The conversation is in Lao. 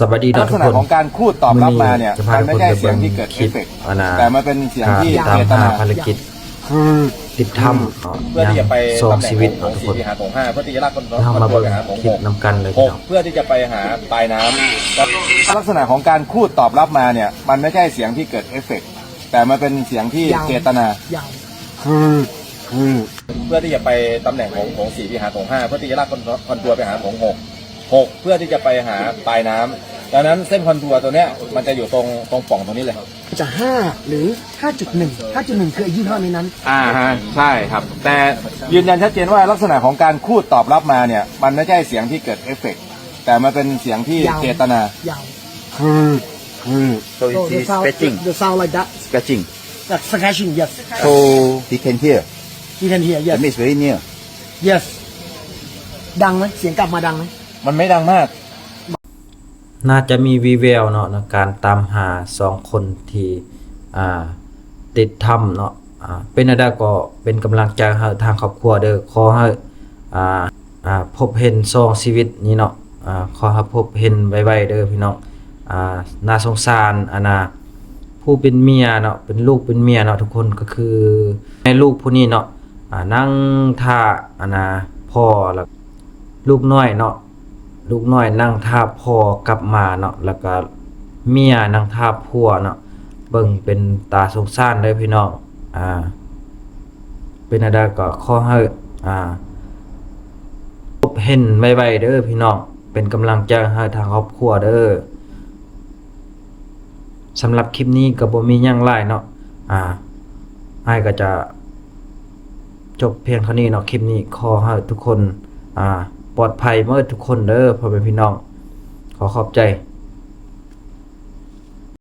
ສະບາຍດີເນາະທຸກຄົນ ລັກສະນະຂອງການຂູດຕອບລັບມາເນຍ ມັນບໍ່ແມ່ນເສຽງທີ່ເກີດເອຟເຟັກ ແຕ່ມັນເປັນສຽງທີ່ເຈດຕະນາ ການຕາມຫາພາລະກິດ ຕິດຖ້ຳເນາະ ຍັງສອງຊີວິດເນາະທຸກຄົນ ເຮົາມາເບິ່ງຄລິບນຳກັນເລີຍເນາະ ເພື່ອທີ່ຈະໄປຫາປາຍນ້ຳ ລັກສະນະຂອງການຂູດຕອບລັບມາເນຍ ມັນບໍ່ແມ່ນເສຽງທີ່ເກີດເອຟເຟັກ ແຕ່ມັນເປັນສຽງທີ່ເຈດຕະນາ ເພື່ອທີ່ຈະໄປຕຳແໜ່ງຂອງໂຖງສີ່ ໄປຫາໂຖງຫ້າ ເພື່ອທີ່ຈະລາກຄອນ ຄອນໂທຣໄປຫາໂຖງຫົກ ຫົກ ເພື່ອທີ່ຈະໄປຫາປາຍນ້ຳ. ດັ່ງນັ້ນເສັ້ນຄອນໂທຣຕົວເນີ້ຍ ມັນຈະຢູ່ຕົງ ຕົງປ່ອງຕົງນີ້ເລີຍ ຈະຫ້າ ຫຼື ຫ້າຈຸດໜຶ່ງ ຫ້າຈຸດໜຶ່ງ ຄືຍີ່ຫໍ້ໃນນັ້ນ. ອ່າຮະ ໃຊ່ຄັບ ແຕ່ຢືນຢັນຊັດເຈນວ່າລັກສະນະຂອງການຂູດຕອບລັບມາເນຍ ມັນບໍ່ແມ່ນສຽງທີ່ເກີດເອຟເຟັກ ແຕ່ມັນເປັນສຽງທີ່ເຈດຕະນາ So it is scratching. The sound like that. Scratching. Like scratching, yes. So he can hear. He can hear, yes. That means very near. Yes. ดังไหม? เสียงกลับมาดังไหม? ມັນໄມ່ດັງມາກ ໜ້າຈະມີວີແວວເນາະ ໃນການຕາມຫາສອງຄົນທີ່ ອ່າ ຕິດຖ້ຳເນາະ. ອ່າ ເປັນແນວໃດກໍເປັນກຳລັງໃຈໃຫ້ທາງຄອບຄົວເດີ. ຂໍໃຫ້ ອ່າ ພົບເຫັນສອງຊີວິດນີ້ເນາະ ຂໍໃຫ້ພົບເຫັນໄວໆເດີພີ່ນ້ອງ. ໜ້າສົງສານ ອັນນ່າ ຜູ້ເປັນເມຍເນາະ ເປັນລູກເປັນເມຍເນາະທຸກຄົນ ກໍຄືແມ່ລູກຜູ້ນີ້ເນາະ ນັ່ງຖ້າ ອັນນ່າ ພໍ່ ແລ້ວລູກນ້ອຍເນາະ ລູກນ້ອຍນັ່ງຖ້າພໍ່ກັບມາເນາະ ແລ້ວກໍເມຍນັ່ງຖ້າຜົວເນາະ. ເບິ່ງເປັນຕາສົງສານເດີພີ່ນ້ອງ. ອ່າ ເປັນແນວໃດກໍຂໍໃຫ້ ອ່າ ພົບເຫັນໄວໆເດີພີ່ນ້ອງ ເປັນກຳລັງໃຈໃຫ້ທາງຄອບຄົວເດີ. ສຳລັບຄລິບນີ້ກໍບໍ່ມີຫຍັງຫຼາຍເນາະ ອ່າ ອ້າຍກໍຈະຈົບພຽງເທົ່ານີ້ເນາະ ຄລິບນີ້. ຂໍໃຫ້ທຸກຄົນ ອ່າ ປອດໄພເໝິດທຸກຄົນເດີ ພໍ່ແມ່ພີ່ນ້ອງ. ຂໍຂອບໃຈ.